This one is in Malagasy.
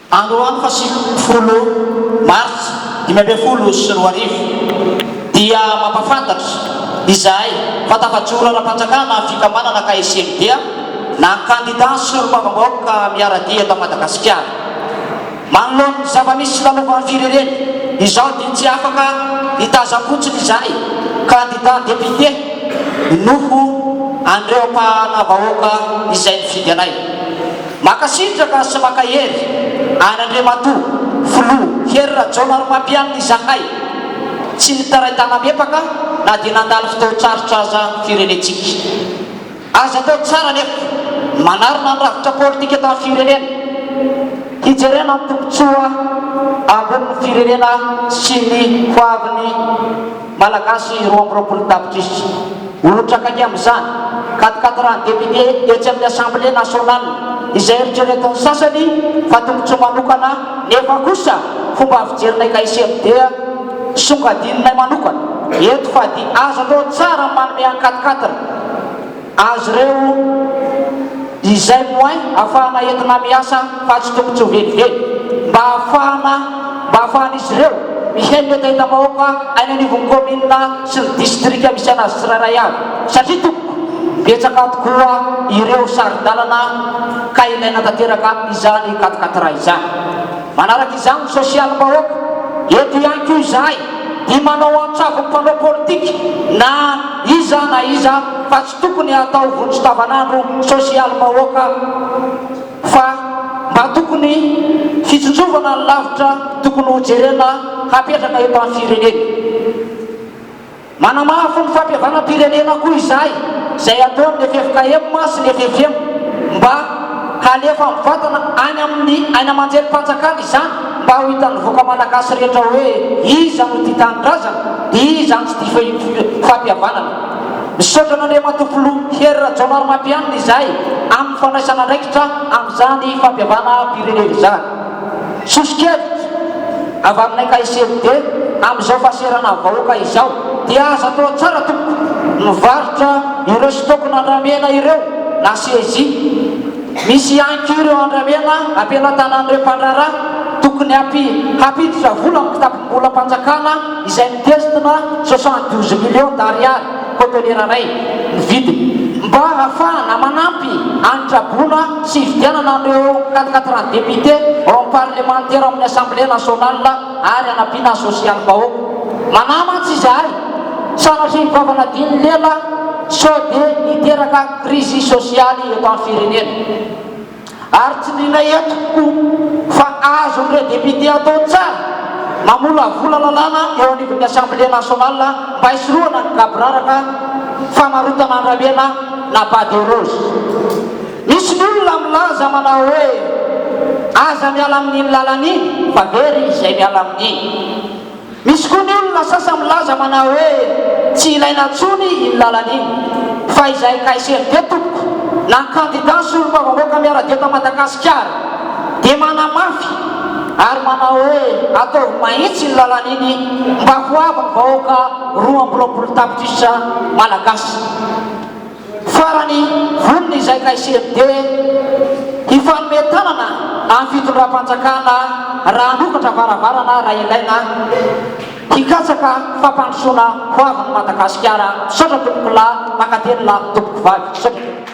Androany faha-90 martsa 2015 dia mampafantatra izahay fa tafajoro ara-panjakana ny fikambanana KSMD na kandida solombavambahoaka miara-dia eto Madagasikara. Manoloana ny zava-misy lalovan'ny firenena izao dia tsy afaka hitazam-potsiny izahay kandida député noho an'ireo ampahana vahoaka izay nifidy anay. Mankasitraka sy mankahery an' Andriamatoa Filoha Hery Rajaonarimampianina izahay. Tsy nitarai-tana-mepaka na dia nandalo fotoan-tsarotra aza firenentsika. Azo atao tsara anefa ny manarina ny rafitra politika eto amin'ny firenena, hijerena ny tombontsoa ambonin'ny firenena sy ny hoavin'ny Malagasy 22 tapitrisa. Ohatra akaiky amin'izany, katikatiràn'ny député etsy amin'ny Assemblée nationale izay eritreretin'ny sasany fa tombontsoa manokana nefa kosa fomba fijerinay KSMD songadinonay manokana eto fa dia azo atao tsara ny manome an-katikatira Azy ireo izay moyen afahana entina miasa fa tsy tombotsoa velively mba ahafahana mba ahafahan'izy ireo mihaino ny hetahetam-bahoaka any anivon'ny kaominina sy ny distrika misy anazy tsirairay avy satria tompoko betsaka tokoa ireo saro-dalana ka ilaina tanteraka izany katikatirà izany. Manaraka izany ny sosialim-bahoaka, eto ihany koa izahay dia manao antsavo ny mpanao politika na iza na iza fa tsy tokony hatao vonjy tavanandro sosialim-bahoaka fa mba tokony fitsinjovana ny lavitra tokony hojerena hapetraka eto amin'ny firenena. Manamafy ny fampihavanam-pirenena koa izahay, izay ataon'ny ffkm sy ny ffm, mba halefa mivantana any amin'ny haino aman-jerim-panjakana izany mba ho hitan'ny vahoaka malagasy rehetra hoe iza no tia tanindrazana dia iza no tsy tia fampihavanana. Misaotra an'Andriamatoa Filoha Hery Rajaonarimampianina izahay amin'ny fandraisana andraikitra amin'izany fampihavanam-pirenena izany. Soso-kevitra avy aminay KSMD amin'izao fahaserana vahoaka izao dia aza atao tsara tompoko mivarotra ireo stock-n'andramena ireo na saisie. Misy ihany koa ireo andramena ampelantanan'ireo mpandraharaha tokony hampiditra vola amin'ny kitapom-bolam-panjakana izay mitentina 72 millions d'ariary. Cotonnière iray ny vidiny mba hahafahana manampy any traboina sy hividianana an'ireo quatre-quatre députés ao amin'ny parlemantera ao amin'ny assemblée nationale ary hanampiana ny sosialim-bahoaka. Manahy mantsy izahay sanatria ny vava nadin'ny lela sao dia hiteraka krizy sosialy eto amin'ny firenena. Ary tsindrinay eto koa fa azon'ireo député atao tsara mamolavola lalàna eo anivon'ny Assemblée nationale mba hisorohana ny gaboraraka famarotana andramena na bas de rose. Misy ny olona milaza manao hoe aza miala amin'iny lalana iny fa very izay miala amin'iny. Misy koa ny olona sasany milaza manao hoe tsy ilaina intsony iny lalana iny fa izahay KSMD tompoko na ny kandida solombavambahoaka miara-dia eto Madagasikara dia manamafy ary manao hoe ataovy mahitsy iny lalana iny mba ho avy ny vahoaka 22 tapitrisa Malagasy. Farany, vonona izahay KCMD hifanome tanana amin'ny fitondram-panjakana raha hanokatra varavarana raha ilaina hikatsaka fampandrosoana ho avin'i Madagasikara. Misaotra tompokolahy, mankatelina tompokovavy. Misaotra tompoko.